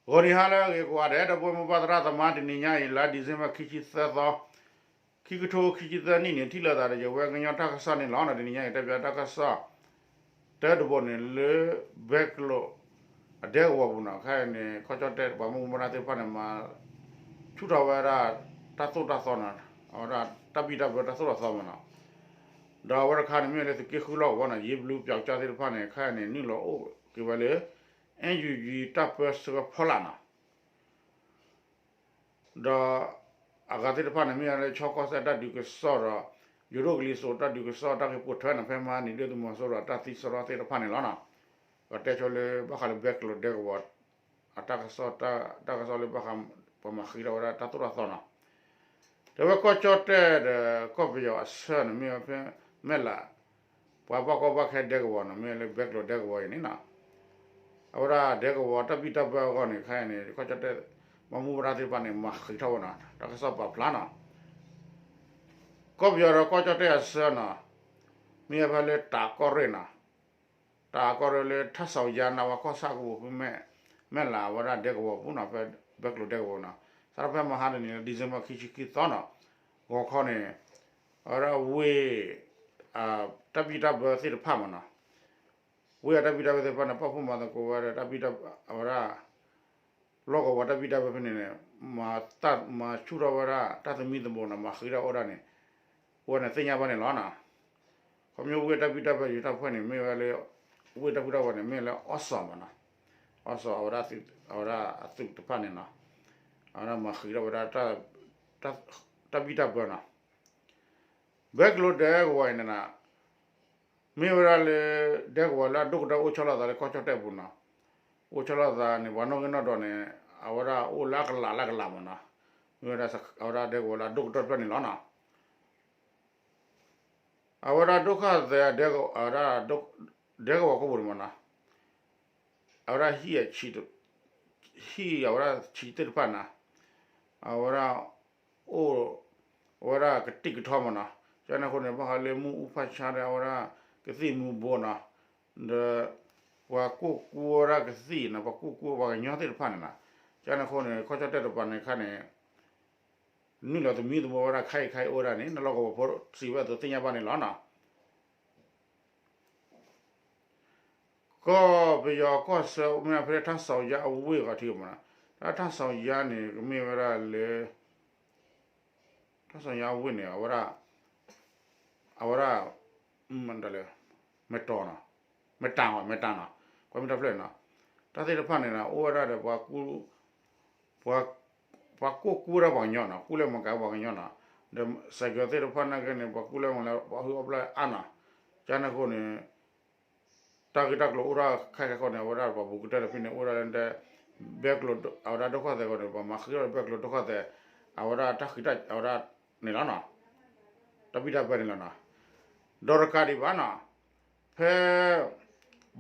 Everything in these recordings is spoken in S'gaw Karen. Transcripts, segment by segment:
ဂီၤနံၤဟါလၢအဂ့ၤကိးဂၤဒဲး ဒီပုၢ်ဝဲၢ်မိၢ်ပၢ်သရၣ်သမါ တနံၤညါအံၤ လါ December ခံဆံသၢသီ ခံကထိခံဆံသၢနံၣ်န့ၣ် ထံၣ်လိာ်သးဒီးယဝဲကညီတၢ်ကစီၣ်န့ၣ်လီၤ. တနံၤညါအံၤ တဲပၠးတၢ်ကစီၣ် တၢတဘိန့ၣ်လၢ ဘဲကျိး အဒဲကဝီၤပူၤနီၤ. ခဲအံၤန့ၣ် ကီၢ်ကၠီၣ်တဲၣ် ပှၤမုၢ်မရၢ်သ့ၣ်တဖၣ်န့ၣ် မၤဆူၣ်ထီၣ်ဝဲဒၣ် တၢ်သိၣ်တၢ်သီနီၤ, အဝဲဒၣ်တၢ်ဘံၣ်တၢ်ဘၢတၢ်သိၣ်တၢ်သီမးနီၤ. ဒီးအဝဲတခါန့ၣ် မ့ၢ်လၢသုးက့ဃုလီၢ်ကဝီၤနီၤ, ယ့ဘလူပျီကၠၢ်သ့ၣ်တဖၣ်န့ၣ် ခဲအံၤန့ၣ် နုာ်လီၤအိၣ်က့ၤဝဲလၢ NUG တၢ်ပၢဆှၢဖီလာ်နီၤ. ဒီးအဂၤသ့ၣ်တဖၣ်န့ၣ် မ့ၢ်ဝဲလၢ ခၠီကီၢ်စဲၣ်တၢ်ဒုးကစီၣ်ဒီး ယိၤဒိၣ်ကလံၤစိးတၢ်ဒုးကစီၣ် တၢ်ဂ့ၢ်ပိာ်ထွဲန့ၣ် ဖဲမဟါန့ၣ်ဒုၣ်ဒါသုးမီၤစိရိၤအတၢ်သံစရီသ့ၣ်တဖၣ်န့ၣ်လီၤနီၤ. ဒီးတဲဆိလၢဘၣ်ဃးလၢဘဲကျိးဒဲကဝီၤ အတၢ်ကစီၣ် တၢ်ကစီၣ်လၢဘၣ်ဃး ပှၤမၤဃံးထီၣ်ဝဲဒၣ်တၢ်သိၣ်တၢ်သီနီၤ. တဲဝဲကီၢ်ကၠီၣ်တဲၣ်ဒီးကီၢ်ပယီၤအဆၢန့ၣ် မ့ၢ်ဝဲဖဲမဲၢ်လး ပှၤဘၣ်ကီဘၣ်ခဲဒဲကဝီၤနီၤ, မ့ၢ်လၢဘဲကျိးဒဲကဝီၤအံၤန့ၣ်နီၤ. အဝဲဒၣ်ဒဲကဝီၤတၢ်ဘံၣ်တၢ်ဘၢအဂီၢ်န့ၣ် ခဲအံၤန့ၣ် ကီၢ်ကၠီၣ်တဲၣ် ပှၤမူဘၣ်ဒါသ့ၣ်တဖၣ်န့ၣ် မၤဃံးထီၣ်ဝဲနီၤ, တၢ်ကစီၣ်ပာ်ဖျါနီၤ. ကီၢ်ပယီၤဒီးကီၢ်ကၠီၣ်တဲၣ်အဆၢနီၤ, မ့ၢ်ဝဲဖဲလၢတးကီၢ်ရ့ၣ်နီၤ, တးကီၢ်ရ့ၣ်လၢထၣ်စီၤယါန့ၣ် ဝဲကီၢ်ဆၣ်ကပူၤဖဲမဲၢ် မဲၢ်လးဝဲဒၣ်ဒဲကဝီၤပူၤနီၤ, ဖဲဘဲကျိးဒဲကဝီၤနီၤ. စးထီၣ်ဖဲမဟါတနံၤလၢ December ခံဆံခံသီနီၤ, ဂီၤခီန့ၣ် အဝဲဒၣ်ဝ့ၢ် တၢ်ဘံၣ်တၢ်ဘၢသ့ၣ်တဖၣ်မးနီၤ, ဝ့ၢ်အတၢ်ဘံၣ်တၢ်ဘၢသ့ၣ်တဖၣ်န့ၣ် ပာ်ဖှိၣ်မၤသကိးဝဲဒီးတၢ်ဘံၣ်တၢ် အဝဲဒၣ် လီၢ်ကဝီၤတၢ်ဘံၣ်တၢ်ဘၢဖဲန့ၣ်န့ၣ် မၤဆူၣ်ထီၣ်ဝဲဒၣ်တၢ်သမံသမိးနီၤ, မၤဃံးထီၣ်အိၣ်ဒၣ်န့ၣ် အိၣ်ဝဲန့ၣ်သ့ၣ်ညါဘၣ်န့ၣ်လီၤနီၤ. ခီဖျိဝ့ၢ်တၢ်ဘံၣ်တၢ်ဘၢယိၤတၢ်ဖှဲၣ်န့ၣ် မ့ၢ်ဝဲလၢ ဝ့ၢ်တၢ်ဘံၣ်တၢ်ဘၢန့ၣ် မ့ၢ်လၢအီၣ်စီၤမးနီၤ, အီၣ်စီၤ အဝဲဒၣ်အသုးတဖၣ်န့ၣ်နီၤ, အဝဲဒၣ်မၤဃံးထီၣ်ဝဲဒၣ် တၢ်ဘံၣ်တၢ်ဘၢနီၤ. ဘဲကျိးဒဲကဝီၤအံၤန့ၣ်နီၤ မ့ၢ်ဝဲဒၣ်လၢ ဒဲကဝီၤလၢအဒိၣ်ကတၢၢ်အိၣ်ဆီလီၤသးလၢကီၢ်ကၠီၣ်တဲၣ်ပူၤနီၤ, အိၣ်ဆီလီၤသးန့ၣ် ပှၤနီၣ်ဂံၢ်နီၣ်ဒွးန့ၣ် အဝဲဒၣ်အိၣ်လၢအကလးလၢအကလးမးနီၤ, မ့ၢ်ဝဲဒၣ် အဝဲဒၣ်ဒဲကဝီၤလၢအဒိၣ်ကတၢၢ်တဖျၢၣ်န့ၣ်လီၤနီၤ. အဝဲဒၣ်ဒုက္ခသည် အဝဲဒၣ် ဒဲကဝီၤကီၢ်ပူၤန့ၣ်မးနီၤ, အဝဲဒၣ်ဟံၣ်အဆံး ဟံၣ်အဝဲဒၣ်ဆံးသ့ၣ်တဖၣ်နီၤ, အဝဲဒၣ် အိၣ် အဝဲဒၣ်ကတံာ်ကထီမးနီၤ, ကန့ၣ်အဃိန့ၣ် ဘၣ်ဃးလၢမ့ၣ်အူဖးဆါဒီး အဝဲဒၣ်ကသံၣ်မူၤဘှီးနီၤ, ဒီး ပှၤကူၣ်ကူဝဲဒၣ်ကသံၣ်နီၤ, ပှၤကူၣ်ကူဝဲပှၤကညီသ့ၣ်တဖၣ်န့ၣ်နီၤ, ကန့ၣ်အဃိန့ၣ် ကီၢ်ကၠီၣ်တဲၣ်တပၤန့ၣ်ခါန့ၣ် နုာ်လီၤသမံသမိးဝဲဒၣ်ခဲအံၤခဲအံၤအိၣ်ဝဲဒၣ်န့ၣ် နလီၢ်ကဝီၤဖိစံးဝဲအသိးသ့ၣ်ညါဘၣ်န့ၣ်လီၤနီၤ. ကီၢ်ပယီၤကီၢ်ဆၢမ့ၢ်ဖဲထၣ်စီၤယါအဝ့ၢ်ဂီၤထံးမးနီၤ, တၢ်ထၣ်စီၤယါန့ၣ် ကမ့ၢ်ဝဲဒၣ်လၢ ထၣ်စီၤယါအဝ့ၢ်န့ၣ် အဝဲဒၣ် အဝဲဒၣ် မ့ၢ်တၢ်လၢ မဲာ်တီၤနီၤ, မဲာ်တၢ်နီၤ, မဲာ်တၢ်နီၤ, ကွၢ်မ့ၢ်တၢ်ဖျၢၣ်နီၤ, တၢ်သ့ၣ်တဖၣ်န့ၣ်နီၤ အိၣ်ဝဲဒၣ်ဒီး ပှၤ ပှၤကူၣ်ကူဝဲဒၣ်ပှၤကညီနီၤ, ကူၣ်လဲၤမၤကၤပှၤကညီနီၤ, ဒီးစဲးကၢၤသ့ၣ်တဖၣ်နာ်က့န့ၣ် ပှၤကူၣ်လဲၤမၤလၢပှၤဟုၣ်အီၣ်ပျဲၢ်အါနီၤ, ကန့ၣ်အဃိန့ၣ် တၢ်ဂ့ၢ်တၢ်ကျိၤအိၣ်ဒၣ်ခဲအံၤခဲအံၤန့ၣ် အဝဲဒၣ်ပှၤဘူးကတၢၢ်တဖုန့ၣ် အိၣ်ဒၣ်လၢ ဘဲကျိး အဝဲဒၣ်ဒုက္ခသည်အဂီၢ်န့ၣ် ပှၤမၤဃံးထီၣ်ဘဲကျိးဒုက္ခသည် အဝဲဒၣ်တၢ်ဃံးတၢ် အဝဲဒၣ်န့ၣ်လီၤနီၤ, တၢ်ဘံၣ်တၢ်ဘၢန့ၣ်လီၤနီၤ, ဒီးတကးဒံးဘၣ်နီၤ, ဖဲ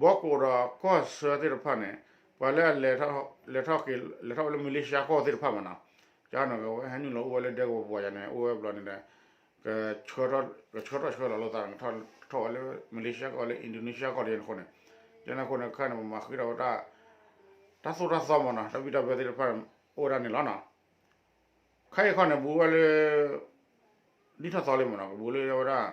ဘီကိးဒီးကီၢ်ဆၢသ့ၣ်တဖၣ်န့ၣ် ပှၤလၢအလဲၤ လဲၤထီၣ်က့ၤ လဲၤထီၣ်ဝဲလၢ Malaysia ကီၢ်သ့ၣ်တဖၣ်မးနီၤ, ကန့ၣ် ဟဲနုာ်လီၤအိၣ်ဝဲလၢဒဲကဝီၤပူၤယါန့ၣ် အိၣ်ဝဲဘျီန့ၣ်ဒီး ကဆှၢထီၣ် ကဆှၢထီၣ်ဆှၢလီၤလိာ်သး ထီၣ်ဝဲလၢ Malaysia ကီၢ် လၢ Indonesia ကီၢ်တခီန့ၣ်, ကန့ၣ်အဃိန့ၣ် ခဲအံၤန့ၣ် ပမၤဃံးထီၣ်ဝဲဒၣ် တၢ်သိၣ်တၢ်သီမးနီၤ, တၢ်ဘံၣ်တၢ်ဘၢသ့ၣ်တဖၣ် အိၣ်ဝဲဒၣ်န့ၣ်လီၤနီၤ. ခဲအံၤခီန့ၣ် ဘူးဝဲလၢ နံၣ်ထီၣ်သီလံမးနီၤ, ကဘူးလၢဝဲဒၣ်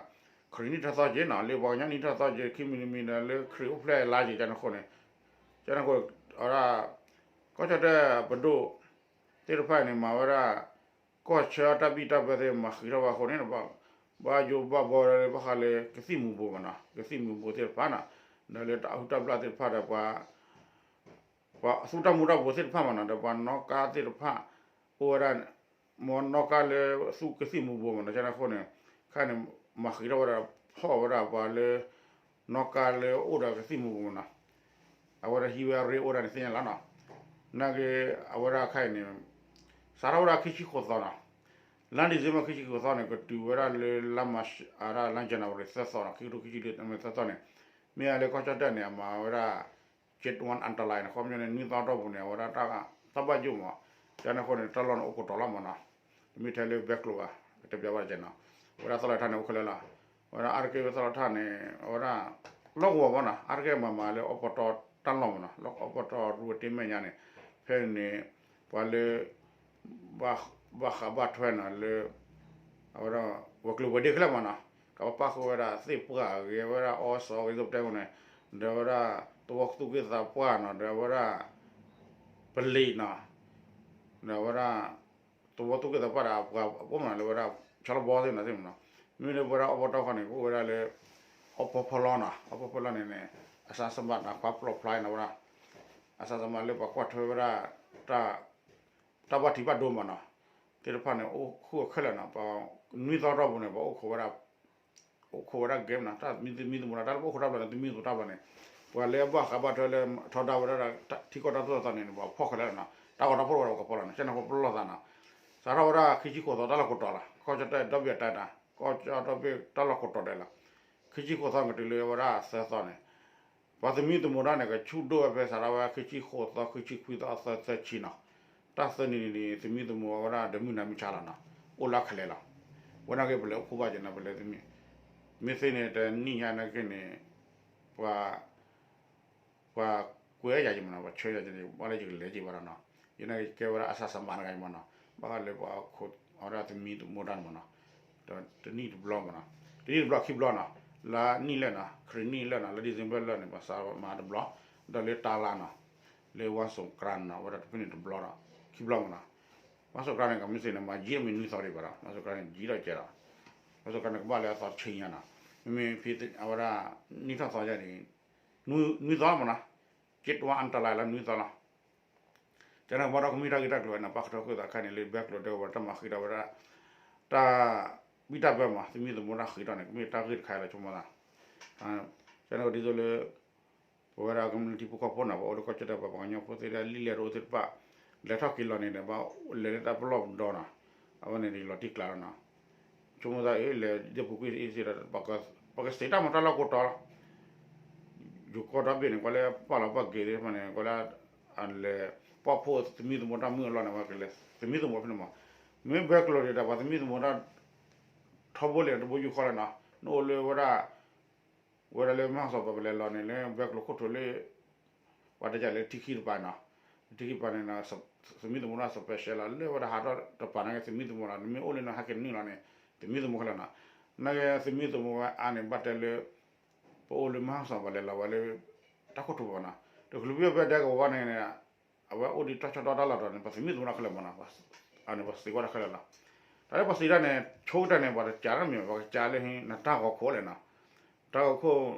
ခရံာ်နံၣ်ထီၣ်သီက့ၤနီၤ, လၢပှၤကညီနံၣ်ထီၣ်သီက့ၤ ခံမံၤတမံၤဒီး လၢခရံာ်အိၣ်ဖျဲၣ်လါက့ၤ ကန့ၣ်အဃိန့ၣ်, ကန့ၣ်အဃိ အဝဲဒၣ် ကီၢ်ကၠီၣ်တဲၣ်ပဒိၣ်သ့ၣ်တဖၣ်န့ၣ် မၤဝဲဒၣ် ကီၢ်ဆၢတၢ်ဘံၣ်တၢ်ဘၢသ့ၣ် မၤဃံးထီၣ်ဝဲအဃိန့ၣ် ဘၣ်ယိၣ်ဘၣ်ဘီလၢဘၣ်ဃးလၢကသံၣ်မူၤဘှီးမးနီၤ, ကသံၣ်မူၤဘှီးသ့ၣ်တဖၣ်နီၤ, ဒီးလၢတၢ်အုၣ်တၢ်ဘျၣ်သ့ၣ်တဖၣ်ဒီးပှၤ ပှၤသူတၢ်မူၤတၢ်ဘှီးသ့ၣ်တဖၣ်မးနီၤ, ဒီးပှၤနီၣ်ကါသ့ၣ်တဖၣ် အိၣ်ဝဲဒၣ် မ်နီၣ်ကါလၢသူကသံၣ်မူၤဘှီးမးနီၤ, ကန့ၣ်အဃိန့ၣ် ခဲအံၤန့ၣ် မၤဃံးထီၣ်ဝဲဒၣ် ဖီၣ်ဝဲဒၣ်ပှၤလၢ နီၣ်ကါလၢအိၣ်ဒီးကသံၣ်မူၤဘှီးမးနီၤ, အဝဲဒၣ်ဟံးဝဲအရ့အိၣ်ဒၣ်န့ၣ်သ့ၣ်ညါလီၤနီၤ. နာ်က့ အဝဲဒၣ်ခဲအံၤန့ၣ် စးထီၣ်ဝဲဒၣ်ခံဆံဃိးသီနီၤ, လါ December ခံဆံဃိးသီန့ၣ် ကတုၤဝဲဒၣ်လၢလါ March အဝဲဒၣ်လါ January သၢသီနီၤ, ခံကထိခံဆံလွံၢ် သၢသီန့ၣ် မ့ၢ်ဝဲလၢကီၢ်ကၠီၣ်တဲၣ်န့ၣ် အမၤဝဲဒၣ် Jet One အန္တရာယ်န့ၣ် ခီပညီန့ၣ် နွံသီတီၢ်ပူၤန့ၣ် အဝဲဒၣ်တၢ်ဘၣ်ယိၣ်မး, ကန့ၣ်အဃိန့ၣ် တၢ်လီၢ်န့ၣ်အိၣ်ကိးတီၤလီၤမးနီၤ, တမ့ၢ်ထဲလၢဘဲကျိးဘၣ်, ကတဲပၠးဘၣ်ကဲနီၤ, အဝဲဒၣ်သီလီၤထၣ်န့ၣ် အိၣ်ခဲလၢာ်လီၤ, အဝဲဒၣ်အါတက့ၢ်ဝဲသီလီၤထၣ်န့ၣ် အဝဲဒၣ် လီၢ်ကဝီၤမးနီၤ, အါတက့ၢ်မၤမၤလၢအိၣ်ပတီၢ်တၢ်လီၢ်မးနီၤ, လၢအိၣ်ပတီၢ်ရူဝဲတ့မဲာ်ညါန့ၣ် ဖဲန့ၣ် ပှၤလၢ ဘၣ်ဃးဘၣ်ထွဲနီၤလၢ အဝဲဒၣ် ဝဲၤကျိၤဝဲၤဒ့ခဲလၢာ်မးနီၤ, ကဘၣ်ပၣ်ဃုာ်ဝဲဒၣ်သ့ၣ်ပှၢ်အဂ့ၤ အဝဲဒၣ်အီစီအဂ့ၤ သိးပတဲန့ၣ် ဒီးအဝဲဒၣ် သဝီသူၣ်က့သးပှၢ်နီၤ ဒီးအဝဲဒၣ် ပလံၤနီၤ ဒီးအဝဲဒၣ် သဝီသူၣ်က့သးပှၢ်ဒီး ပှၤအပှၤမနီၤလၢဝဲဒၣ် ဆီလီၤဘီသ့ၣ်နီၤသ့ၣ်မနီၤ, မ့မ့ၢ်လၢပဝဲဒၣ်အီၣ်ဘီတီၢ်ခီန့ၣ် ကအိၣ်ဝဲဒၣ်လၢ အီၣ်ပီဖီလီနီၤ, အီၣ်ပီဖီလီန့ၣ်န့ၣ် အစၢ်စမးတၢ်ခွါပျီဖျါနီၤဝဲဒၣ် အစၢ်စမးလၢပှၤကွၢ်ထွဲဝဲဒၣ် တၢ်ဘၣ်ထံးဘၣ်ဒိမနီၤ သ့ၣ်တဖၣ်န့ၣ် အိၣ်ဃုာ်ခဲလၢာ်နီၤ, ပှၤနွံသီတီၢ်ပူၤန့ၣ် ပှၤအိၣ်ခိးဝဲဒၣ် အိၣ်ခိးဝဲဒၣ် game နီၤ, တၢ်သမံသမိးတၢ် တၢ်လၢပအိၣ်ခိးတၢ်ဘျီန့ၣ် သမံသမိးတၢ်ဘျီန့ၣ် ပှၤလၢအဘၣ်ဃးဘၣ်ထွဲလၢ ထီဒါဝဲဒၣ် ထံကီၢ်တၢ်သိၣ်တၢ်သီန့ၣ် ပှၤဖီၣ်ခဲလၢာ်နီၤ, တၢ်ဂီၤတၢ်ဖီၣ်ဝဲဒၣ်ပှၤကပီၤလီၤနီၤ, ကဲန့ၣ်ပပလီၢ်သးနီၤ, စးထီၣ်ဝဲဒၣ်ခံဆံဃိးသီတၢ်လီၢ်ကိးတီၤလီၤ, ကီၢ်ကၠီၣ်တဲၣ်ဒီဘ့ၣ်အတၢ်တၢ် ကီၢ်ကၠီၣ်တဲၣ်ဒီဘ့ၣ်တၢ်လီၢ်ကိးတီၤဒဲးလီၤ, ခံဆံဃိးသီကတုၤလၢဝဲဒၣ်သၢသီန့ၣ် ပှၤသမံသမိးတၢ်န့ၣ် ကဆူၣ်ဒိၣ်ဝဲဖဲစးထီၣ်ဝဲခံဆံဃိးသီ ခံဆံခွံသီ သၢ သၢဆံနီၤ, တၢ်သၢနံၤန့ၣ် သမံသမိးဝဲဒၣ်ဒီးမုၢ်နၤမုၢ်ဆါလီၤနီၤ, အိၣ်လၢခဲလၢာ်လီၤ, ဝဲနာ်က့ပလဲၤအိၣ်ခိးဘၣ်က့ၤနီၤ ပလဲၤသမံ, မ့ၢ်သ့န့ၣ်တနံၣ်ညါနာ်က့န့ၣ် ပှၤ ပှၤကွဲးယၤက့ၤမနီၤ, ပှၤဆၢယၤက့ၤန့ၣ် ဘၣ်လၢယကလဲၤက့ၤဘၣ်ဒီးနီၤ, ယနာ်က့ကဲဝဲဒၣ်အစၢ်စမးတဂၤအံၤမနီၤ, ဘၣ်ဃးလၢပှၤခိး အဝဲဒၣ်သမံသမိးတၢ်န့ၣ်မနီၤ, ဒီးတနံၣ်တဘျီမနီၤ, တနံၣ်တဘျီခံဘျီနီၤ, လါနံၣ်လၢာ်နီၤ ခရံာ်နံၣ်လၢာ်နီၤ လၢ December လၢာ်န့ၣ် ပှၤစးမၤတဘျီ, ဒီးလၢတၢ်လါနီၤ, လၢ ဝါစိၤကရၢ်နီၤ အဝဲဒၣ်တဖဲန့ၣ်တဘျီဒီး ခံဘျီမနီၤ, ဝါစိၤကရၢ်န့ၣ် ကမ့ၢ်သ့န့ၣ် မၤယံာ်မ့ၢ်နွံသီဒံးဘၣ်ဒီး ဝါစိၤကရၢ်န့ၣ် ယံာ်ထီၣ်ကဲဒီး ဝါစိၤကရၢ်န့ၣ် ကဘၣ်လၢအသီတဆံညါနီၤ, မ့မ့ၢ်ဖဲအဝဲဒၣ် နံၣ်ထီၣ်သီယါန့ၣ် နွံသီမနီၤ, က့တဝါအတလါလၢနွံသီလီၤ, ကန့ၣ်ကဘၣ်ဒီးကမ့ၢ်တၢ်ဂ့ၢ်တၢ်ကျိၤဝဲန့ၣ် ပၣ်ဃုာ်ထီၣ်ဃုာ်သးခါန့ၣ် လၢဘဲကျိၤတဲဝဲတၢ်မၤဃံးဒီးဝဲဒၣ် တၢ်ဘံၣ်တၢ်ဘၢမး သမံသမိးတၢ်ဃံးထီၣ်န့ၣ် ကမ့ၢ်တၢ်ဂ့ၢ်တခါလၢဆိကမိၣ်သး, ကန့ၣ်ဒ်သိးလၢ ပဝဲဒၣ်ကမျၢၢ်ထံဖိကီၢ်ဖိနီၤ ပှၤအိၣ်လၢကီၢ်ကၠီၣ်တဲၣ်ပှၤ ပှၤကညီဖိသ့ၣ်တၢ်လံၣ်လဲၢ်တအိၣ်သ့ၣ်တဖၣ် လဲၤထီၣ်က့ၤလီၤန့ၣ်ဒီး ဘၣ်လဲၤလၢတၢ်ပလီၢ်ပဒီနီၤ, အဝဲန့ၣ်လီၤတံၢ်ကျါလီၤနီၤ, ဆိကမိၣ်သးအၢ လဲၤဒ်ပူၤကွံာ်အံၤသ့ဒီး ပကစံးတၢ်မၤတၢ်လီၢ်ကိးတီၤလီၤ, ယိၤကီၢ်ဒီဘ့ၣ်န့ၣ် ကွၢ်လၢပာ်လီၤပာ်က့ၤသ့ၣ်တဖၣ်န့ၣ် ကွၢ်လၢ အလဲၤပာ်ဖှိၣ်သမံသမိးတၢ်မုၢ်အလီၢ်န့ၣ် ပကလဲၤသမံသမိးဖဲန့ၣ်မး, မ့ၢ်ဘဲကျိၤဒံးဒီးပှၤသမံသမိးတၢ် ထီဘိလဲၣ်တဘိယူၢ်ဃီလီၤနီၤ, နအိၣ်လၢဝဲဒၣ် ဝဲဒၣ်လၢမဟါစီၤပၤပလဲၤလီၤန့ၣ် လၢဘဲကျိၤခိၣ်ထိးလၢ ပှၤတဲယၤလၢထံခံတပၤနီၤ, ထံခံတပၤန့ၣ် သမံသမိးတၢ် special လီၤ လၢဝဲဒၣ်ဟးထီၣ်တပၤနာ်က့သမံသမိးလီၤ, နမ့ၢ်အိၣ်လၢနဟဲက့ၤနုာ်လီၤန့ၣ် သမံသမိးခဲလၢာ်နီၤ, နာ်က့သမံသမိးဝဲအါန့ၣ် ဘၣ်တဲလၢ ပအိၣ်လၢမဟါစီၤပၤလဲၤလီၤဝဲလၢ တၢ်ခိၣ်ထိးပၤနီၤ, တချုးဖဲဒဲကဝီၤန့ၣ် အဝဲအိၣ်ဒံးတၢ်ဆီၣ်တံၢ်တၢ်လီၢ်တတီၤန့ၣ် ပှၤသမံသမိးတၢ်ခဲလၢာ်မးနီၤ, အန့ၣ်ပှၤသံကွၢ်တၢ်ခဲလၢာ်လီၤ, တၢ်လၢပှၤသံတၢ်န့ၣ် ဆိကတၢၢ်န့ၣ် ပှၤတကးတၢ်မ့ၢ် ပှၤကကးလၢဟံးနတၢ်ဂီၤခိၣ်လဲၣ်နီၤ, တၢ်ဂီၤခိၣ်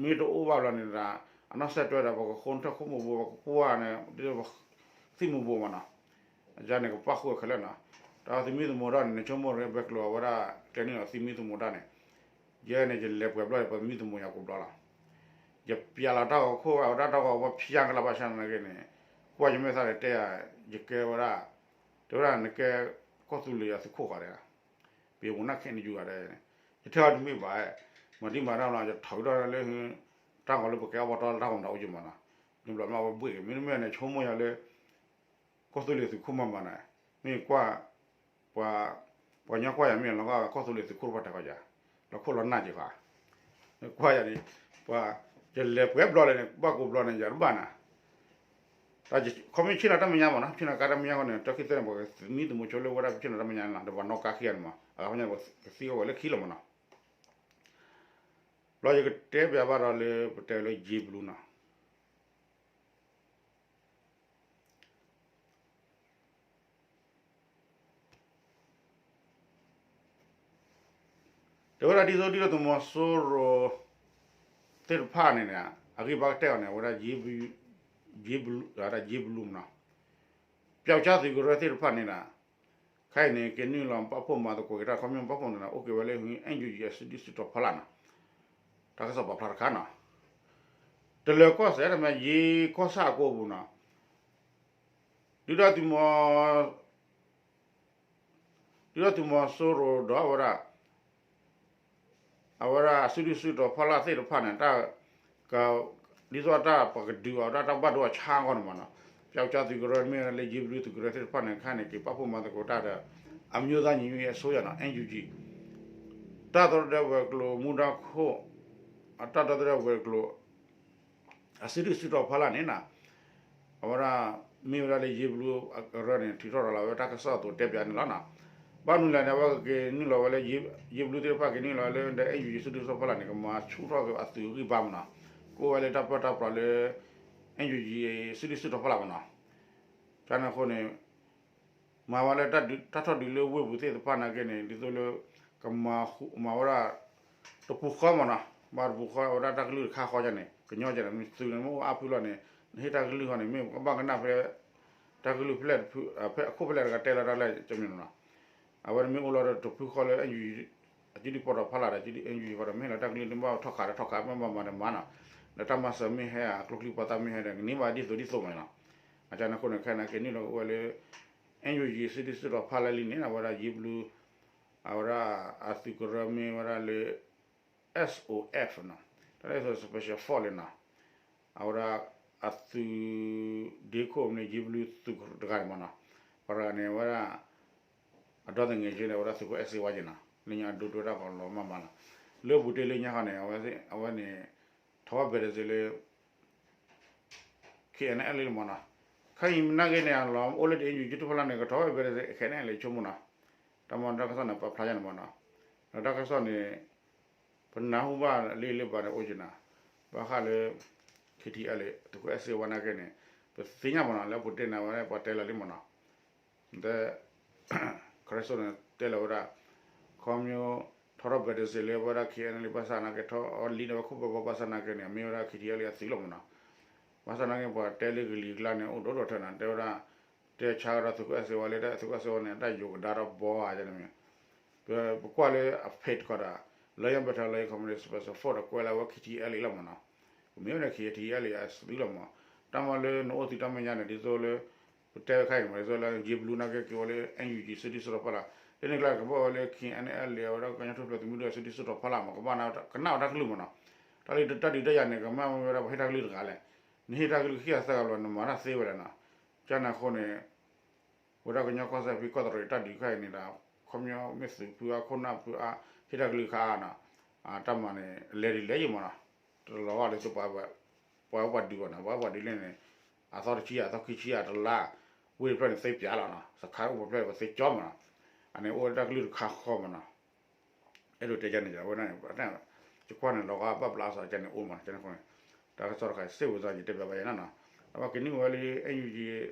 မ့ၢ်တအိၣ်ဘၣ်ဘျီန့ၣ်ဒီး အနီၢ်စဲးတွဲဒီး ပကဃိထၢၣ်ခိၣ်မိၢ်ဘိ ပကကွၢ်န့ၣ် ဒ်သိးပသံမိၢ်ဘိမးနီၤ, ယၤန့ၣ်ကပၣ်ဃုာ်ခဲလၢာ်နီၤ, တၢ်သမံသမိးတၢ်န့ၣ် နဆိကမိၣ်ရ့ဘဲကျိၤအဝဲဒၣ် ကျဲန့ၣ်ဒီးသမံသမိးတၢ်န့ၣ် ယဲန့ၣ် ယလဲၤပှဲၤဘျီ ပှၤသမံသမိးယၤကိးဘျီလီၤ, ယပျဲလီၤတၢ်ဂီၤခိၣ်ဝဲ အဝဲဒၣ်တၢ်ဂီၤဝဲဖျါကလါဘၣ်ဆၣ်နာ်က့န့ၣ်, ကွၢ်ယမဲာ်သၣ်န့ၣ်တဲယၤ, ယကဲဝဲဒၣ်, တဲဝဲဒၣ်နကဲ ကီၢ်သူလ့ၤအသုးခိၣ်ဃီဒီး, ပယီၤပူၤနၢ်ခဲန့ၣ်ယူၤဂၤဒီး, ယထဲအီၤတမ့ၢ်ဘၣ်, မၤဒံးမၤတၢ်လီၤ ယထီၣ်ကဒီးလၢ တၢ်ဂီၤလၢပကဲအီၣ်ဘီတီၢ်လၢတၢ်ဂီၤမတၤအိၣ်ယမးနီၤ, မ့ၢ်ဘျီမ့ၢ်အဝဲဘှ့ၣ်က့ၤ မ့တမ့ၢ်န့ၣ် ဆိကမိၣ်ယၤလၢ ကီၢ်သူလ့ၤသုးခိၣ်မးမးန့ၣ်, မ့ၢ်ကွၢ်, ပှၤ, ပှၤကညီကွၢ်ယၤမ့ၢ်လီၤကီၢ် ကီၢ်သူလ့ၤသုးခိၣ်တဖၣ်တဲကီးယၤ, လီၤခိၣ်လီၤနၢ်က့ၤဃီ, ကွၢ်ယၤန့ၣ်, ပှၤ, ယလဲၤပှဲၤဘျီလဲၣ်န့ၣ် ဘၣ်ကိးဘျီန့ၣ် ယၤတဘၣ်နၤ, တၢ်ခီမ့ၢ်ဆ့ၣ်နီၤတၢ်မဲာ်ညါမးနီၤ ဆ့ၣ်နီၤကါတၢ်မဲာ်ညါဃီန့ၣ် တၢ်ခံသၢန့ၣ် ပှၤသမံသမိးဆိလၢဝဲဒၣ်ပဆ့ၣ်နီၤတၢ်မဲာ်ညါန့ၣ်လီၤ ဒီးပှၤနီၣ်ကါခံဂၤန့ၣ်မး အဂၤဖဲညါန့ၣ် ပှၤကသံကွၢ်ဝဲလၢခံလီၤမးနီၤ, ဘျီယကတဲဘၣ်ဘၣ်ဒီးလၢပတဲလၢယ့ဘလူနီၤ တဲဝဲဒၣ်ဒ်သိးဒ်သိးသုးမီၤစိရိၤ သ့ၣ်တဖၣ်န့ၣ်န့ၣ် အဂံၢ်ဘါကတဲအီၤန့ၣ် အဝဲဒၣ် ယ့ဘလူ, ယ့ဘလူမနီၤ, ပျောက်ကျားသုးကရၢသ့ၣ်တဖၣ်န့ၣ်ဒီး ခဲအံၤန့ၣ် ကနုာ်လီၤပာ်ဖှိၣ်မၤသကိးက့ၤတၢ်ခီပညီပာ်ဖှိၣ်န့ၣ်ဒီး အိၣ်က့ၤဝဲလၢ NUG အစုဒုၣ်စုတီၤဖီလာ်နီၤ, တၢ်ကစီၣ်ပာ်ဖျါတခါနီၤ, တလၢၤကီၢ်စဲၣ်တမ့ၢ် ယ့ကီၢ်ဆၣ်အကိပူၤနီၤ ဒုၣ်ဒါသုးမီၤ, ဒုၣ်ဒါသုးမီၤစိရိၤဒီးအဝဲဒၣ်, အဝဲဒၣ်အစုဒုၣ်စုတီၤဖီလာ်သ့ၣ်တဖၣ်န့ၣ် တၢ်, ဒ်သိးတၢ်ပကဒုးအီၤဒၣ်တၢ်ဘၣ်ဒိအဆါအဂီၢ်န့ၣ်မးနီၤ, ပျောက်ကျားသုးကရၢမ့ၢ်လၢ ယ့ဘလူသုးကရၢသ့ၣ်တဖၣ်န့ၣ် ခဲအံၤန့ၣ် က့ၤပာ်ဖှိၣ်မၤသကိးတၢ်ဒီး အမျိုးသားညီညွတ်ရေးအစိုးရနီၤ NUG တၢ်ဒီသဒၢဝဲၤကျိၤမူဒါခိၣ်, တၢ်ဒီသဒၢဝဲၤကျိၤ အစုဒုၣ်စုတီၤဖီလာ်န့ၣ်နီၤ, အဝဲဒၣ် မ့ၢ်ဝဲဒၣ်လၢယ့ဘလူအကရၢန့ၣ် ထုးထီၣ်လီၤဝဲတၢ်ကစီၣ်အသိးတဲပၠးန့ၣ်လီၤနီၤ. ဘၣ်မနုၤလဲၣ်န့ၣ် အဝဲကက့ၤနုာ်လီၤဝဲလၢ ယ့ဘလူသ့ၣ်တဖၣ်က့ၤနုာ်လီၤဝဲလၢ NUG စုဒုၣ်စုတီၤဖီလာ်န့ၣ် ကမၤဆူၣ်ထီၣ်က့ၤအသုးဂံၢ်ဘါမနီၤ, ကအိၣ်ဝဲလၢတၢ်ပၢတၢ်ပြးလၢ NUG စုဒုၣ်စုတီၤဖီလာ်မနီၤ. ကန့ၣ်အဃိန့ၣ် မၤဝဲလၢတၢ်ထီၣ်ဒုးလၢဝ့ၢ်ပူၤသ့ၣ်တဖၣ်နာ်က့န့ၣ် ဒ်သိးလၢ ကမၤဝဲဒၣ် တပူၤဃီမနီၤ, ဘၣ်တပူၤဃီဝဲဒၣ်တၢ်ကလုၢ်တခါဃီန့ၣ် ကညီန့ၣ် မ့ၢ်သုးန့ၣ် မ့ၢ်အိၣ်အါဖုလီၤန့ၣ် နဟ့ၣ်တၢ်ကလုၢ်ဃီန့ၣ် မ့ၢ်ကဘၣ်ကနၣ်ဖဲ တၢ်ကလုၢ်ဖဲလဲၣ် ဖဲအခိၣ်ဖဲလဲၣ်တဂၤတဲလီၤတၢ်လၢကမ့ၢ်နီၤ. အဝဲန့ၣ်မ့ၢ်အိၣ်လီၤဒီးတပူၤဃီလၢ အစုဒုၣ်စုတီၤဖီလာ်ဒီး အစုဒုၣ် NUG ဃီဒီး မ့ၢ်ဟ့ၣ်လီၤတၢ်ကလုၢ် မ့ၢ်ဘၣ်ထီၣ်ခးဒီးထီၣ်ခး မ့ၢ်ဘၣ်မၤဒီးမၤနီၤ, ဒီးတၢ်မၤစၢၤမ့ၢ်ဟဲ အကျိချံပှၤသၣ်မ့ၢ်ဟဲဒီး ကန့ၢ်ဘၣ်ဒ်သိးဒ်သိးမနီၤ. အကန့ၣ်အဃိန့ၣ် ခဲအံၤန့ၣ် က့ၤနုာ်လီၤကအိၣ်ဝဲလၢ NUG စုဒုၣ်စုတီၤဖီလာ်လံန့ၣ် အဝဲဒၣ်ယ့ဘလူ အဝဲဒၣ်အသုးကရၢမ့ၢ်ဝဲဒၣ်လၢ SOF နီၤ, တၢ်လၢ Special Force လံနီၤ, အဝဲဒၣ်အသုး ဒ့ခိၣ်မ့ၢ်န့ၣ် ယ့ဘလူသုးတဂၤန့ၣ်မနီၤ, ပှၤတဂၤန့ၣ် အဝဲဒၣ် အဒီသငယ်ချင်းန့ၣ် အဝဲဒၣ်သုးခိၣ်အဲၣ်စ့ဝါက့ၤနီၤ, လၢညါအဒိဒိတၢ်ကီၤလီၤမးမးနီၤ, လၢဘူးတ့ၢ်လၢညါခီန့ၣ် အဝဲန့ၣ် ထီၣ်ဝဲဘဲးတစ့လၢ KNLA လံမနီၤ, ခဲအံၤမနုၤဂ့ၤန့ၣ် အလီၤအိၣ်လၢ NUG စုဒုၣ်စုတီၤဖီလာ်န့ၣ် ကထီၣ်ဝဲဘဲးတစ့ KNLA လံဆိကမိၣ်နီၤ, တၢ်မၤတၢ်ကစီၣ်န့ၣ် ပာ်ဖျါယါန့ၣ်မနီၤ, ဒီးတၢ်ကစီၣ်န့ၣ် ပနၢ်ဟူဘၣ်လၢလၢဘၣ်န့ၣ်အိၣ်က့ၤနီၤ, ဘၣ်ဃးလၢ KTLA သုးခိၣ်အဲၣ်စ့ဝါနာ်က့န့ၣ် ပသ့ၣ်ညါမနီၤ လၢပူၤတ့ၢ်န့ၣ် အဝဲပှၤတဲလီၤလံမနီၤ တဲ ခရ့စိန့ၣ် တဲလီၤဝဲဒၣ် ခီမညီ ထီထီၣ်ဘဲးတစ့လၢဝဲဒၣ် KNLA ဘၣ်ဆၣ်နာ်က့ ထီၣ်အီလံဒီးဝဲခိၣ်ဘီဘီဘၣ်ဆၣ်နာ်က့န့ၣ် မ့ၢ်ဝဲဒၣ် KTLA အသုးလီၤမနီၤ, ဘၣ်ဆၣ်နာ်က့ ပှၤတဲလၢကလံၤကျါန့ၣ် အိၣ်ဒိၣ်ဒိၣ်ထဲနီၤ တဲဝဲဒၣ် တဲဆါကဒီးသုးခိၣ်အဲၣ်စ့ဝါလၢ တၢ်သုးခိၣ်အဲၣ်စ့ဝါန့ၣ် တၢ်ယိၤကဒါထီၣ်ဘီဧါန့ၣ်မ့ၢ် ပကွၢ်လၢအ page တခီဒီး Lion Battalion Commando Special Force ဒီးကွဲးလၢဝဲ KTLA လီၤမနီၤ, ပမ့ၢ်ဝဲဒၣ် KTLA အသုးလီၤမနီၤ, တၢ်မၤလၢနအိၣ်သုးတၢ်မဲာ်ညါန့ၣ် ဒ်သိးလၢ ပတဲဝဲခါအံၤမနီၤ ဒ်သိးလၢ ယ့ဘလူနာ်က့ က့ၤဝဲလၢ NUG စုဒုၣ်စုတီၤဖီလာ်, လၢန့ၣ်ကျါကဘၣ်ဝဲလၢ KNLA အဝဲဒၣ်ကညီထူၣ်ဖျဲးသုးမုၢ်ဒိၣ်အစုဒုၣ်စုတီၤဖီလာ်မနီၤ ကဘၣ်ကနၣ်ဝဲတၢ်ကလုၢ်မနီၤ, တၢ်လၢတၢ်ဒုးတၢ်ယၤန့ၣ် ကမၣ်ဝဲဒၣ်ပှၤဟ့ၣ်တၢ်ကလုၢ်တဂၤလဲၣ်, နဟ့ၣ်တၢ်ကလုၢ်ခံဂၤသၢဂၤဘျီ နမၤတၢ်သ့ဝဲလဲၣ်နီၤ, ကန့ၣ်အဃိန့ၣ် ဝဲဒၣ်ကညီကီၢ်စဲၣ်ဖဲကီၢ်တရံးတၢ်ဒုးခါအံၤန့ၣ်ဒီး ခီပညီမ့ၢ်သုးဖုအါခိၣ်နၢ်ဖုအါ ဟ့ၣ်တၢ်ကလုၢ်ခါအါနီၤ, တၢ်မၤန့ၣ် လဲၤဒ်လဲၣ်ယံၤမးနီၤ, တလီၤဂာ်လၢသုပှၤ ပှၤပှၤဒုးဘၣ်နီၤ, ပှၤပှၤဒုးလဲၣ်န့ၣ် အသီတဆံယၤ အသီခံဆံယၤတလါ, ဝ့ၢ်တဖျၢၣ်န့ၣ်သ့ပၠးလီၤနီၤ, စခါအိၣ်ပဖျၢၣ်ပသ့ကၠီမးနီၤ, အန့ၣ်အိၣ်ဝဲတၢ်ကလုၢ်တခါဃီမးနီၤ အဲၣ်ဒိးတဲယၤန့ၣ် အဝဲဒၣ်န့ၣ် ယကွၢ်န့ၣ် လီၤဂာ်ဘၣ်ဘျးစးကန့ၣ်အိၣ်မး ကန့ၣ်အဃိန့ၣ် တၢ်ကစီၣ်တခါစ့ၢ်ဝဲသးယတဲဘၣ်ယၤနီၤ, အဝဲက့ၤနုာ်ဝဲလၢ NUG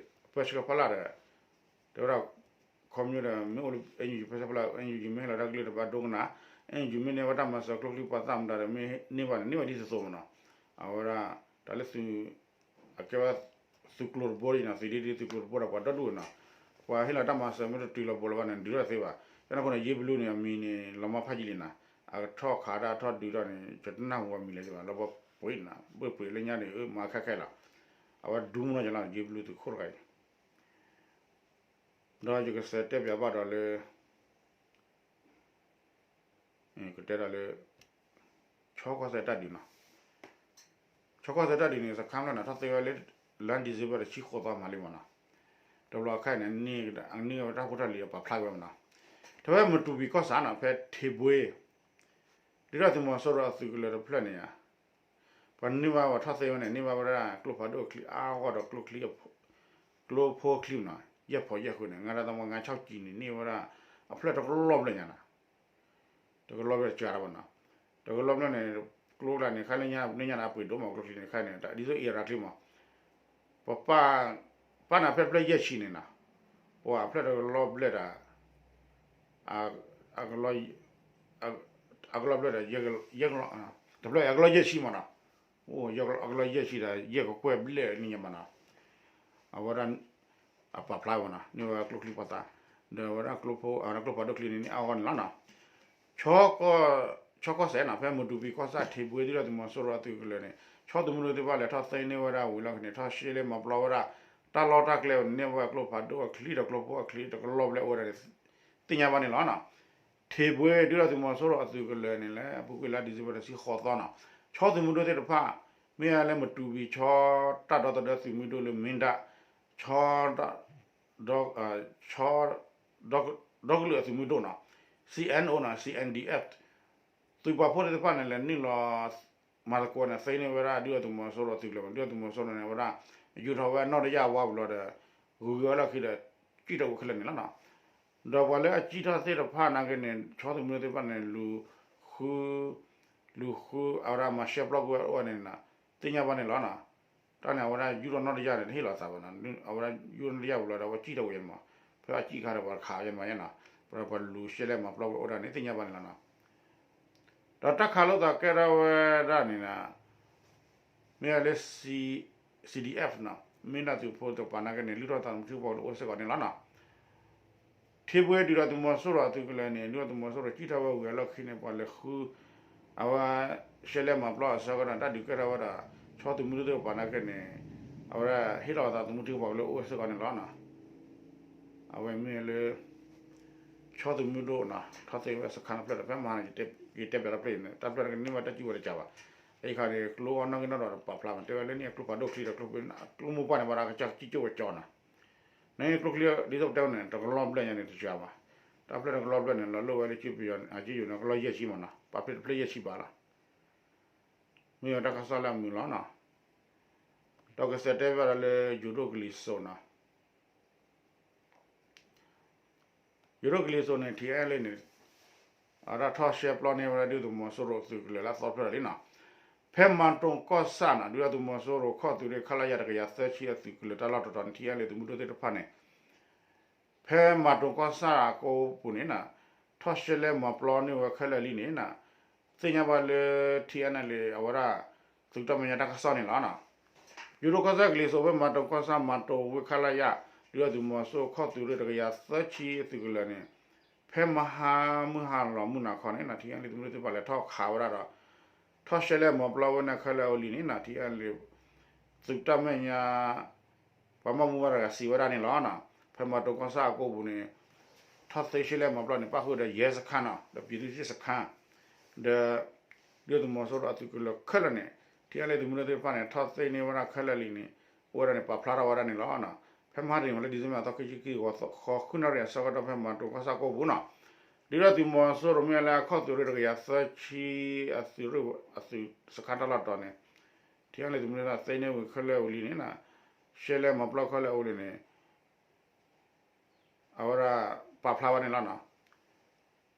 ပၢဆှၢဖီလာ်ဒီး တဲဝဲဒၣ် ခီမညီဒီး မ့ၢ်အိၣ်လၢ NUG ပၢဆှၢဖီလာ် NUG မ့ၢ်ဟ့ၣ်လီၤတၢ်ကလုၢ်တဘၣ်ဒိကနၣ်, NUG မ့ၢ်န့ၢ်ဝဲတၢ်မၤစၢၤကျိချံပှၤသၣ်မတၤဒီး မ့ၢ်န့ၢ်ဘၣ်န့ၣ် န့ၢ်ဘၣ်ဒ်သိးသိးမးနီၤ, အဝဲဒၣ် တၢ်လၢသုး အကဲဝဲ သုးကျိၤတဘိအံၤနီၤ သုးဒ့ဒ့သုးကျိၤတဘိဒီးပှၤဒီဒူၣ်နီၤ, ပှၤဟ့ၣ်လီၤတၢ်မၤစၢၤမ့ၢ်တတုၤလီၤဘိလီၤဘၣ်န့ၣ် ဒုးထီၣ်သ့ဘၣ်, ကန့ၣ်အဃိန့ၣ် ယ့ဘလူန့ၣ် အမံၤန့ၣ် လီၤမၢ်ဖးယံာ်လံနီၤ, အကထီၣ်ခးတၢ်ထီၣ်ဒုးထီၣ်န့ၣ် ယတနၢ်ဟူအမံၤလၢၤသ့ဘၣ် လီၤဘၣ်ပှ့ၤနီၤ ဘၣ်ပှ့ၤလၢညါန့ၣ် မၤခဲခဲလီၤ, အဝဲဒူမနီၤကလီၤ ယ့ဘလူသုးခိၣ်တခါအံၤ ဒီးယကစးတဲပၠးဘၣ်ဒီးလၢ ကတဲဒီးလၢ ဆီကီၢ်စဲၣ်တၢ်ဒုးနီၤ, ဆီကီၢ်စဲၣ်တၢ်ဒုးန့ၣ် စခါဖျၢၣ်န့ၣ် ထီၣ်သ့ဝဲလၢ လါ December တဆံဃိးသီမးလံမးနီၤ, တဘျီအခါန့ၣ် န့ၢ်ဝဲတၢ်ဖိတၢ်လံၤဒီးပာ်ဖျါဝဲမးနီၤ, ထဲဝဲမတူပီၤကီၢ်ဆၣ်နီၤ ဖဲထံဘွ့ ဒုၣ်ဒါသုးမီၤစိရိၤအသုးကလၢၤတဖျၢၣ်န့ၣ်ဧါ ပှၤန့ၢ်ဘၣ်ပှၤထီၣ်သ့ဝဲန့ၣ် န့ၢ်ဘၣ်ဝဲဒၣ်ကျိဖးဒိၣ်အချံအါဂီၢ်ဒီးကျိချံ ကျိဖိအချံနီၤ ယဲၢ်ဖီယဲၢ်ဃုာ်န့ၣ် ငါဒၣ်သမီငါဆီၣ်ကံၤန့ၣ် န့ၢ်ဝဲဒၣ် အဖျၢၣ်တကလီၢ်ဘျဲၣ်ညါနီၤ တကလီၢ်ဘျဲၣ်စှၤလီၤဘၣ်နီၤ, တကလီၢ်ဘျဲၣ်န့ၣ် ကျိကျါန့ၣ် ခါလၢညါန့ၣ် အပှ့ၤဒိၣ်မးကျိချံန့ၣ် ခါန့ၣ် ဒ်သိးအံၤရၤချံမး, ပပၢ် ပၢ်န့ၣ်ဖျၢၣ်တဖျၢၣ်ယဲၢ်ဆံန့ၣ်နီၤ, ပှၤအဖျၢၣ်တကလီၢ်ဘျဲၣ်ဒီး အကလီၢ် အကလီၢ်ဘျဲၣ်ဒီး ယဲၢ်ကလီၢ် တဖျၢၣ် အကလီၢ်ယဲၢ်ဆံမးနီၤ, အိၣ် အကလီၢ်ယဲၢ်ဆံဒီး ယဲၢ်ကကွဲၢ်ဘျဲၣ်န့ၣ်ညါမးနီၤ, အဝဲဒၣ် အပာ်ဖျါဝဲနီၤ န့ၢ်ဝဲကျိချံပှၤသး, ဒီးအဝဲဒၣ်ကျိဖိ အဝဲဒၣ်ကျိဖးဒိၣ်ချံန့ၣ်န့ၣ် အါဂီၢ်န့ၣ်လီၤနီၤ, ဆီကီၢ်စဲၣ်နီၤ ဖဲမတူပီၤကီၢ်ဆၣ်ထံဘွ့ဒုၣ်ဒါသုးမီၤစိရိၤအသုးကလၢၤန့ၣ် ဆီသုးမုၢ်ဒိၣ်သ့ၣ်တဖၣ်လဲၤထီၣ်သ့န့ၢ်ဝဲဒၣ်ဝံၤလီၢ်ခံန့ၣ် ထီၣ်ရှဲလၢမၤပျီဝဲဒၣ် တၢ်လီၢ်တၢ်ကျဲန့ၣ် န့ၢ်ဝဲကျိဖးဒိၣ်အချံဒီးကျိဖိအချံတကလီၢ်ဘျဲၣ်အိၣ်ဝဲဒၣ်န့ၣ် သ့ၣ်ညါဘၣ်န့ၣ်လီၤနီၤ. ထံဘွ့ဒုၣ်ဒါသုးမီၤစိရိၤအသုးကလၢၤန့ၣ်လၢ အပူၤကွံာ်လါ December တဆံဃိးသီနီၤ, ဆီသုးမုၢ်ဒိၣ်သ့ၣ်တဖၣ် မ့ၢ်လၢမတူပီၤဆီ တၢ်ဒီသဒၢသုးမုၢ်ဒိၣ်လၢမ့ၢ်ဒၣ် ဆီ ဒီ ဆီ ဒီကလုာ်အသုးမုၢ်ဒိၣ်နီၤ, C N O နီၤ C N D F သုးပာ်ဖှိၣ်သ့ၣ်တဖၣ်န့ၣ် လဲၤနုာ်လီၤ မၤသကိးန့ၣ် သ့န့ၢ်ဝဲဒၣ်ဒုၣ်ဒါသုးမီၤစိရိၤအသုးကလၢၤ, ဒုၣ်ဒါသုးမီၤစိရိၤန့ၣ် အဝဲဒၣ် ယူၤထီၣ်ဝဲအနီၣ်တယၢ်ဝါပူၤလီၤဒီး ဂုၤဂၤလီၢ်ခံဒီး ကံၣ်ထီၣ်ဝဲခဲလၢာ်န့ၣ်လီၤနီၤ. ဒီးပှၤလၢအကံၣ်ထီၣ်သ့ၣ်တဖၣ်နာ်က့န့ၣ် ဆီသုးမုၢ်ဒိၣ်သ့ၣ်တဖၣ်န့ၣ် လူၤဃု လူၤဃု အဝဲဒၣ်မၤရှဲပျီကွံာ်ဝဲဒၣ်န့ၣ်နီၤ သ့ၣ်ညါဘၣ်န့ၣ်လီၤနီၤ. တၢ်န့ၣ် အဝဲဒၣ်ယူၢ်ထီၣ်နီၢ်တယၢ်န့ၣ် တဟ့ၣ်လီၤသးဘၣ်နီၤ. အဝဲဒၣ်ယူၢ်ထီၣ်နီၢ်တယၢ်ပူၤလီၤဒီး အဝဲကံၣ်ထီၣ်ဝဲယဲၢ်မး, ဖဲအကံၣ်ခါဒီးပှၤခးဝဲယဲၢ်မးယဲၢ်နီၤ. ပှၤလူၤရှဲလဲၣ်မၤပျီကွံာ်အိၣ်ဒၣ်န့ၣ် သ့ၣ်ညါဘၣ်န့ၣ်လီၤနီၤ. ဒီးတၢ်ခးလိာ်သးကဲထီၣ်ဝဲဒၣ်န့ၣ်နီၤ မ့ၢ်လၢ C- CDF နီၤ မ့ၢ်ဒၣ်သုးဖိတပၤနာ်က့န့ၣ် လုၢ်ထီၣ်သးသမူထံဖိကီၢ်ဖိအိၣ်စ့ၢ်ကီးန့ၣ်လီၤနီၤ. ထံပှဲၤဒုၣ်ဒါသုးမီၤစိရိၤအသုးကလၢၤန့ၣ် ဒုၣ်ဒါသုးမီၤစိရိၤကံၣ်ထီၣ်ဝဲဂုၤဂၤလီၢ်ခံန့ၣ် ပှၤလဲၤဃု အဝဲ ရှဲလဲၣ်မၤပျီအဆၢကတီၢ်န့ၣ် တၢ်ဒုးကဲထီၣ်ဝဲဒၣ် ဆီသုးမုၢ်ဒိၣ်သ့ၣ်တဖၣ်နာ်က့န့ၣ် အဝဲဒၣ်ဟ့ၣ်လီၤအသးသမူထံဖိကီၢ်ဖိလၢအိၣ်စ့ၢ်ကီးန့ၣ်လီၤနီၤ. အဝဲမ့ၢ်လၢ ဆီသုးမုၢ်ဒိၣ်နီၤ ထီၣ်သ့ၣ်ဝဲစခါတဖျၢၣ်ဒီး ဖဲမဟါန့ၣ် ယတဲပၠးတဖျၢၣ်အံၤန့ၣ် တၢ်တဖျၢၣ်န့ၣ်ကန့ၢ်ဘၣ်တၢ်စုကဝဲၤတကးဘၣ်. အံၤခါန့ၣ် ကျိအီၣ်နီၣ်ဂံၢ်နီၣ်ဒွးဒီးပာ်ဖျါမး တဲဝဲလၢန့ၣ်အကျိဖးဒိၣ်ချံဒီး ကျိမိၢ်ပှၢ်န့ၣ် ဘၣ်ဒီးကစၢ်ကံၣ်ကၠိဝဲကၠီနီၤ. န့ၣ်ကျိချံဒ်သိးပတဲဝဲန့ၣ် တကလီၤဘျဲၣ်ညါန့ၣ်တစှၤဘၣ်. တၢ်ဖျၢၣ်တကလီၤဘျဲၣ်န့ၣ် လီၤလိၣ်ဝဲလၢကံပယီၤအကံယိာ်န့ၣ် ကလီၤယဲၢ်ဆံမးနီၤ ပာ်ဖျါတဖျၢၣ်ယဲၢ်ဆံဘၣ်လီၤ. မ့ၢ်တၢ်ကစီၣ်လၢအမုာ်လီၤနီၤ. ဒီးကစဲးတဲဘၣ်ဒီးလၢယိၤဒိၣ်ကလံၤစိးနီၤ ယိၤဒိၣ်ကလံၤစိးန့ၣ် ထံအဲၣ်လ့ၣ်န့ၣ် အဝဲဒၣ်ထီၣ်ရှဲပျီန့ၢ်ဝဲဒၣ်ဒုၣ်ဒါသုးမီၤစိရိၤသုးကလၢၤလၢအသီဖျၢၣ်လံနီၤ. ဖဲမၤတိၤကီၢ်ဆၣ်နီၤ ဒုၣ်ဒါသုးမီၤစိရိၤခီၣ်သုးရ့ၣ် ခလရ တကယၤသၢဆံအသုးကလၢၤတၢ်လီၢ်တတီၤန့ၣ် ထံအဲၣ်လ့ၣ်သုးမုၢ်ဒိၣ်သ့ၣ်တဖၣ်န့ၣ် ဖဲမၤတိၤကီၢ်ဆၣ်အကိပူၤန့ၣ်နီၤ ထီၣ်ရှဲလဲၣ်မၤပျီန့ၢ်ဝဲခဲလၢာ်လံန့ၣ်နီၤ သ့ၣ်ညါဘၣ်လၢ ထံအဲၣ်လ့ၣ် အဝဲဒၣ် သုးတၢ်မဲာ်ညါတၢ်ကစီၣ်န့ၣ်လီၤနီၤ. ယိၤဒိၣ်ကီၢ်ဆၣ်ကလံၤစိးဖဲမၤတိၤကီၢ်ဆၣ် မၤတိၤဝ့ၢ် ခလရ ဒုၣ်ဒါသုးမီၤစိရိၤခီၣ်သုးရ့ၣ်တကယၤသၢဆံအသုးကလၢၤန့ၣ် ဖဲမဟါမုၢ်ဟါလီၤမုၢ်နၤခီန့ၣ်နီၤ ထံအဲၣ်လ့ၣ်သုးမုၢ်ဒိၣ်သ့ၣ်တဖၣ်လဲၤထီၣ်ခးဝဲဒၣ်ဒီး ထီၣ်ရှဲလဲၣ်မၤပျီဝဲန့ၣ်ခဲလၢာ်အလံန့ၣ်နီၤ ထံအဲၣ်လ့ၣ် သုးတၢ်မဲာ်ညါ ပှၤဘၣ်မူဘၣ်ဒါစံးဝဲဒၣ်န့ၣ်လီၤ. ဖဲမၤတိၤကီၢ်ဆၣ်အကိပူၤန့ၣ် ထီၣ်သ့ရှဲလဲၣ်မၤပျီန့ၣ် ပၣ်ဃုာ်ဒီးယဲၢ်စခါနီၤ ဒီးပြည်သူ့စစ်စခန်း ဒီး ဒုၣ်ဒါသုးမီၤစိရိၤအသုးကလၢၤခဲလၢာ်န့ၣ် ထံအဲၣ်လ့ၣ်သုးမုၢ်ဒိၣ်သ့ၣ်တဖၣ်န့ၣ် ထီၣ်သ့န့ၢ်ဝဲဒၣ်ခဲလၢာ်လံန့ၣ် အိၣ်ဝဲဒၣ်န့ၣ် ပာ်ဖျါထီၣ်ဝဲဒၣ်န့ၣ်လီၤ. ဖဲမဟါတနံၤလၢ December သီခံဆံခံ ဂီၤဃီ ဃုနၣ်ရံၣ်အဆၢကတီၢ် ဖဲမၤတိၤကီၢ်ဆၣ်ကိပူၤနီၤ ဒုၣ်ဒါသုးမီၤစိရိၤမ့ၢ်လၢအခီၣ်သုးရ့ၣ်တကယၤသၢဆံ အသုးရ့ၣ်အသုးစခါတၢ်လီၢ်တတီၤန့ၣ် ထံအဲၣ်လ့ၣ်သုးမုၢ်ဒိၣ်သ့ၣ်တဖၣ်သ့န့ၢ်ဝံၤခဲလၢာ်အလံန့ၣ်နီၤ ရှဲလဲၣ်မၤပျီခဲလၢာ်အလံန့ၣ် အဝဲဒၣ်ပာ်ဖျါဝဲန့ၣ်လီၤနီၤ.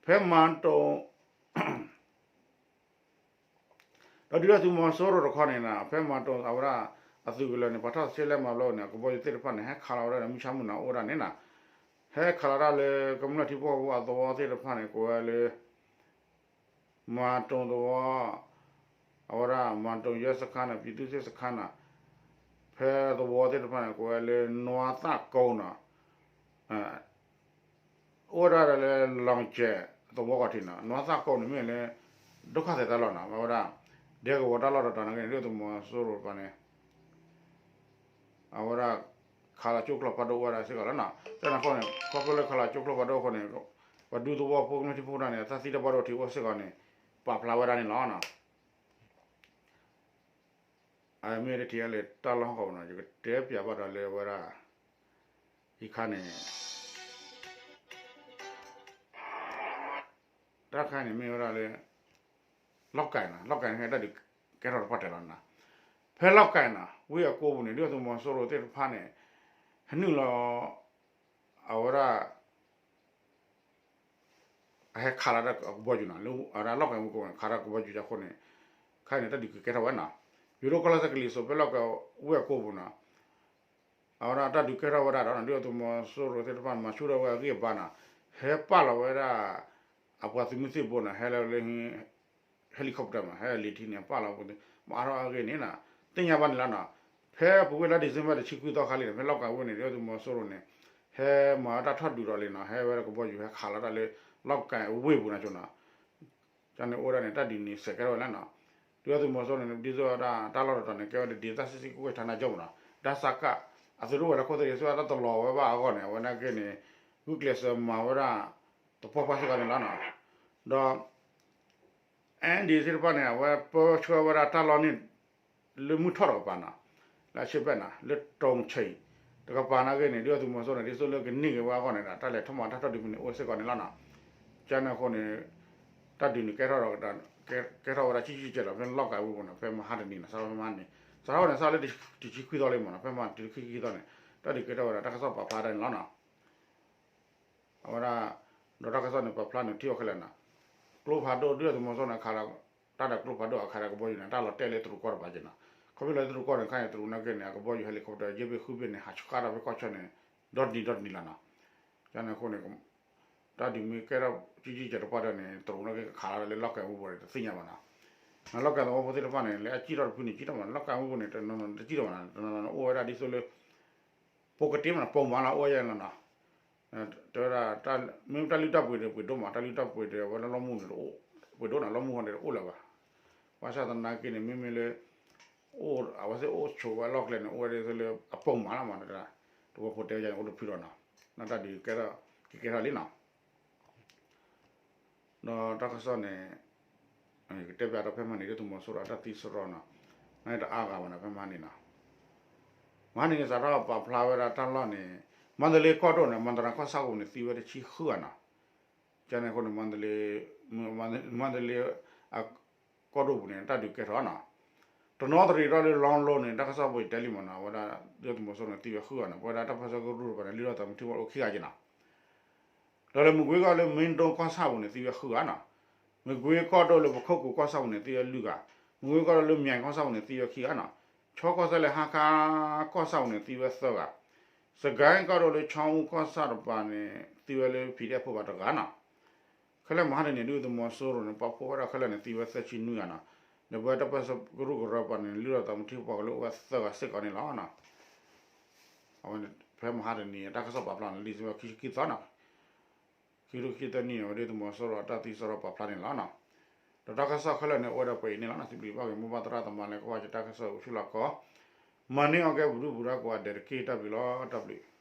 ဖဲမၤတိၤ ဒီးဒုၣ်ဒါသုးမီၤစိရိၤတခီန့ၣ်နီၤ ဖဲမၤတိၤအဝဲဒၣ် အသုးကလၢၤန့ၣ် ပှၤထီၣ်ရှဲလဲၣ်မၤပျီန့ၣ် အကဘီယူၤသ့ၣ်တဖၣ်န့ၣ် ဟဲခးလီၤဝဲဒၣ်ဒီးမုၢ်ဆါမုၢ်နၤအိၣ်ဝဲဒၣ်န့ၣ်နီၤ ဟဲခးလီၤဒၣ်လၢကမျၢၢ်ထံဖိကီၢ်ဖိအသဝီသ့ၣ်တဖၣ်န့ၣ် ကိးဝဲလၢ မၤတိၤသဝီ အဝဲဒၣ်မၤတိၤယဲၢ်စခါန့ၣ် ပြည်သူ့စစ်စခန်းန့ၣ် ဖဲသဝီသ့ၣ်တဖၣ်န့ၣ် ကိးဝဲလၢနွါသၣ်ကိနီၤ အိၣ်ဝဲဒၣ်ဒီးလၢ လီၤကဲး သဝီကီၢ်ထံးနီၤ နွါသၣ်ကိန့ၣ်မ့ၢ်လၢ ဒုက္ခသည်တၢ်လီၢ်နီၤ အဝဲဒၣ် ဒဲကဝီၤတၢ်လီၢ်တတီၤနာ်က့န့ၣ် ဒုၣ်ဒါသုးမီၤစိရိၤတဖၣ်န့ၣ် အဝဲဒၣ် ခးလီၤကၠိကျိဖးဒိၣ်အိၣ်ဝဲဒၣ်စ့ၢ်ကီးလီၤနီၤ. တၢ်န့ၣ်အဃိန့ၣ် ခီဖျိလၢခးလီၤကၠိကျိဖးဒိၣ်အဃိန့ၣ် ပှၤဒူသဝီဖိကမျၢၢ်ထံဖိကီၢ်ဖိန့ၣ် တၢ်သံတၢ်ဘၣ်ဒိၣ်ထံအိၣ်စ့ၢ်ကီးန့ၣ် ပာ်ဖျါဝဲဒၣ်န့ၣ်လီၤနီၤ. အမ့ၢ်တထံၣ်လၢတၢ်လီၢ်ဟီၣ်ကဝီၤနီၤ ယကတဲပၠးဘၣ်ဒီးလၢအဝဲဒၣ် ယခါန့ၣ် တၢ်ခါန့ၣ်မ့ၢ်ဝဲဒၣ်လၢ လီၢ်ကၢ်နီၤ လီၢ်ကၢ်န့ၣ်တၢ်ဒုးကဲထီၣ်တပှၢ်တၢၢ်လီၤနီၤ. ဖဲလီၢ်ကၢ်နီၤ ဝ့ၢ်အကိပူၤန့ၣ် ဒုၣ်ဒါသုးမီၤစိရိၤသ့ၣ်တဖၣ်န့ၣ် ဟနုာ်လီၤ အဝဲဒၣ် အဟဲခးလီၤတၢ်ကဘီယူၤနီၤ လၢအဝဲဒၣ်လီၢ်ကၢ်ဝ့ၢ်ကိပူၤန့ၣ် ခးတၢ်ကဘီယူၤအဃိန့ၣ် ခါန့ၣ်တၢ်ဒုးကကဲထီၣ်ဝဲနီၤ. ယိၤဒိၣ်ကီၢ်စဲၣ်ကလံၤစိးဖဲလီၢ်ကၢ်ဝ့ၢ်အကိပူၤနီၤ အဝဲဒၣ်တၢ်ဒုးကဲထီၣ်ဝဲဒၣ်ဒီး ဒုၣ်ဒါသုးမီၤစိရိၤသ့ၣ်တဖၣ်န့ၣ် မၤဆူၣ်ထီၣ်ဝဲအဂံၢ်အဘါနီၤ ဟဲပာ်လီၤဝဲဒၣ် အပှၤသုးမုၢ်သံၣ်ဘိနီၤ ဟဲလၢလၢ helicopter မး ဟဲလံာ်ထံန့ၣ် ပာ်လီၤ မၤအါထီၣ်အဂ့ၢ်န့ၣ်နီၤ သ့ၣ်ညါဘၣ်န့ၣ်လီၤနီၤ. ဖဲပဝဲလါ December တဆံခွံသီခါလံန့ၣ် ဖဲလီၢ်ကၢ်ဝ့ၢ်န့ၣ် ဒုၣ်ဒါသုးမီၤစိရိၤန့ၣ် ဟဲမၤတၢ်ထီၣ်ဒုးဒီးလံနီၤ ဟဲဝဲဒၣ်ကဘီယူၤဟဲခးလီၤတၢ်လၢ လီၢ်ကၢ်ဝ့ၢ်ပူၤနီၤဆိနီၤ ကန့ၣ်အိၣ်ဒၣ်န့ၣ် တၢ်ဒုးန့ၣ်စဲးကဲထီၣ်ဝဲလီၤနီၤ. ဒုၣ်ဒါသုးမီၤစိရိၤန့ၣ် ဒ်သိးဝဲဒၣ်တၢ်လီၢ်တတီၤန့ၣ် ကဲဝဲဒၣ် ဒေသစစ်ဆင်ရေးကွပ်ကဲဌာနချုပ်မးနီၤ ဒၣ်စက အသုးရ့ၣ်ဝဲၤလီၢ်ခိၣ်သ့ၣ် ဒ်သိးဝဲဒၣ်တၢ်တလီၤဝဲဘၣ်အဂီၢ်န့ၣ် အဝဲနာ်က့န့ၣ် ဂုာ်ကျဲးစၢးမၤဝဲဒၣ် သပှၢ်ပှၢ်စ့ၢ်ကီးန့ၣ်လီၤနီၤ. ဒီး အဲၣ်ဒံးသ့ၣ်တဖၣ်န့ၣ် အဝဲပၢဆှၢဝဲဒၣ်တၢ်လီၢ်န့ၣ် လၢမုၢ်ထီၣ်တကပၤနီၤ လၢအဆ့ဘၣ်နီၤ လၢတိၤဆံး တကပၤနာ်က့န့ၣ် ဒုၣ်ဒါသုးမီၤစိရိၤန့ၣ် ဒ်သိးလၢကန့ၢ်က့ၤဝဲအဂီၢ်န့ၣ်ဒီး တၢ်လဲၤထီၣ်မၤတၢ်ထီၣ်ဒုးမုၢ်န့ၣ်အိၣ်စ့ၢ်ကီးန့ၣ်လီၤနီၤ. ကန့ၣ်အဃိန့ၣ် တၢ်ဒုးန့ၣ်ကဲထီၣ်ဒီး ကဲထီၣ်ဝဲဒၣ်ဆံဆံကဲလီၤ ဖဲလီၢ်ကၢ်ဝ့ၢ်ပူၤန့ၣ် ဖဲမဟါတနံၤန့ၣ် စးထီၣ်ဖဲမဟါတနံၤ စးထီၣ်န့ၣ် စးလၢတဆံခွံသီလံမးနီၤ ဖဲမဟါတဆံခွံသီန့ၣ် တၢ်ဒုးကဲထီၣ်ဝဲဒၣ်တၢ်ကစီၣ်ပာ်ဖျါဒၣ်န့ၣ်လီၤနီၤ. အဝဲဒၣ် ဒီးတၢ်ကစီၣ်န့ၣ် ပာ်ဖျါန့ၣ်ထံၣ်အီၤခဲလၢာ်နီၤ. ကျိဖးဒိၣ် ဒုၣ်ဒါသုးမီၤစိရိၤန့ၣ် ခးဒီး တၢ်ဒီးကျိဖးဒိၣ်အခးဒီးကဘီယူၤန့ၣ် တၢ်လီၤတဲာ်လၢတရူးကီၢ်တပၤက့ၤနီၤ. ခီဖျိလၢတရူးကီၢ်န့ၣ်ခါန့ၣ် တရူးနာ်က့န့ၣ် အကဘီယူၤ helicopter ယဲၢ်ဘ့ၣ်ဃုဘ့ၣ်န့ၣ် ဟးဆှၣ်တၢ်ဖဲကီၢ်ဆၢန့ၣ် ဒီတနံၤဒီတနံၤလီၤနီၤ. ကန့ၣ်အဃိန့ၣ် တၢ်ဒုးမ့ၢ်ကဲထီၣ်ကံကံကဲတပှၢ်ဒီးန့ၣ် တရူးနာ်က့ကခးလီၤလၢလီၢ်ကဲမူပူၤန့ၣ် တသ့ၣ်ညါဘၣ်နီၤ. လီၢ်ကဲသဝီဖိသ့ၣ်တဖၣ်န့ၣ် လၢအစံၣ်ထီၣ်တဖုန့ၣ် စံၣ်ထီၣ်ဘၣ်နီၤ, လီၢ်ကဲမူပူၤန့ၣ် တနီၤနီၤတစံၣ်ထီၣ်ဘၣ်နီၤ, တနီၤနီၤန့ၣ် အိၣ်ဝဲဒၣ်ဒ်သိးလၢ ပိကတ့မနီၤ, ပိမၤလီၤ အိၣ်ဝဲယဲနီၤနီၤ. တဲဝဲဒၣ် မ့ၢ်တၢ်လုၢ်တၢ်ပှ့ၤဒီးပှ့ၤဒိၣ်မး, တၢ်လုၢ်တၢ်ပှ့ၤဒီး အဝဲလၢလီၢ်မူန့ၣ် ပှ့ၤဒိၣ်နီၤ, လီၢ်မူဃီန့ၣ်တအိၣ်လၢၤဘၣ်. ဘၣ်ဆၣ်သနာ်က့န့ၣ် မ့မ့ၢ်လၢ အိၣ် အဝဲသ့ၣ်အိၣ်ဆိးဝဲလီၢ်ကျဲန့ၣ် အိၣ်ဝဲဒၣ်လၢအပိမၤလီၤမး, တဝီဖိတဲဝဲန့ၣ် အိၣ်တဖုဒီးနီၤ, နတၢ်ဒုးကဲထီၣ် ကကဲထီၣ်လံနီၤ. ဒီးတၢ်ကစီၣ်န့ၣ် ကတဲဘၣ်ဒီးဖဲမဟါန့ၣ် ဒုၣ်ဒါသုးမီၤစိရိၤအတၢ်သံစရီနီၤ, မ့ၢ်တအါဂၤဘၣ်နီၤ ဖဲမဟါန့ၣ်နီၤ. မဟါန့ၣ်န့ၣ် စးထီၣ်ပာ်ဖျါဝဲဒၣ်တၢ်လီၢ်န့ၣ် မန္တလေးကီၢ်ဒိၣ်န့ၣ် မန္တလေးကီၢ်ဆၣ်ပူၤန့ၣ် သံဝဲတဆံဃုဂၤနီၤ. ကန့ၣ်အဃိန့ၣ် မန္တလေး မန္တလေး ကီၢ်ဒိၣ်ပူၤန့ၣ် တၢ်ဒုးကဲထီၣ်နီၤ. တနီသရံၣ်ဒီးလၢ လီလိန့ၣ် တၢ်ကစီၣ်ဖိတဲလံမးနီၤ, အဝဲဒၣ် ဒုၣ်ဒါသုးမီၤစိရိၤန့ၣ် သံဝဲဃုဂၤနီၤ, ပဝဲဒၣ်တၢ်ပၢဆှၢကရူၢ်တပၤန့ၣ် လုၢ်ထီၣ်သးမူထံဖိအိၣ်ခံဂၤက့ၤနီၤ. ဒီးလၢမကွ့ကီၢ်လၢ မ့ၢ်ဒိကီၢ်ဆၣ်ပူၤန့ၣ် သံဝဲဃုဂၤနီၤ. မကွ့ကီၢ်ဒိၣ်လၢပခိၣ်ကူၤကီၢ်ဆၣ်ပူၤန့ၣ် သံဝဲလွံၢ်ဂၤ, မကွ့ကီၢ်ဒိၣ်လၢ မၠဲၣ်ကီၢ်ဆၣ်ပူၤန့ၣ် သံဝဲခံဂၤနီၤ. ခၠီကီၢ်စဲၣ်လၢဟါခါကီၢ်ဆၣ်ပူၤန့ၣ် သံဝဲသၢဂၤ, စကဲကီၢ်ဒိၣ်လၢ ခၠီအူကီၢ်ဆၣ်တပၤန့ၣ် သံဝဲလၢ PDF ဖိဘၣ်တဂၤနီၤ. ခဲလၢာ်မဟါတနံၤ ဒုၣ်ဒါသုးမီၤစိရိၤန့ၣ် ပာ်ဖှိၣ်ဝဲဒၣ်ခဲလၢာ်န့ၣ် သံဝဲသၢဆံနွံဂၤနီၤ. ဒီးပဝဲတၢ်ပၢဆှၢကရူၢ်ကရၢပၤန့ၣ် လုၢ်ထီၣ်သးမူထံဖိကီၢ်ဖိလၢအိၣ်ဝဲသၢဂၤစ့ၢ်ကီးန့ၣ်လီၤ. အဝဲဖဲမဟါတနံၤ တၢ်ကစီၣ်ပာ်ဖျါန့ၣ် လံာ်စ့ဝဲခံဆံခံသီနီၤ, ခံကထိခံဆံသၢနံၣ် အဝဲဒၣ်သုးမီၤစိရိၤအတၢ်သံစရီပာ်ဖျါန့ၣ်လီၤ. ဒီးတၢ်ကစီၣ်ခဲလၢာ်န့ၣ် အိၣ်ဝဲဒၣ်ပှဲၤအံၤန့ၣ်လီၤ. စံးဘျုးဘၣ်က့ၤ မိၢ်ပၢ်သရၣ်သမါလၢ ကဘၣ်က့ၤတၢ်ကစီၣ်အိၣ်ဆူၣ်လီၤကီး, မၤန့ၢ်အီၣ်ကဲပဒုၣ်ပဒါကိးဂၤဒဲးတက့ၢ်. တၢ်ဘျုးလီၤ. တၢ်ဘျုး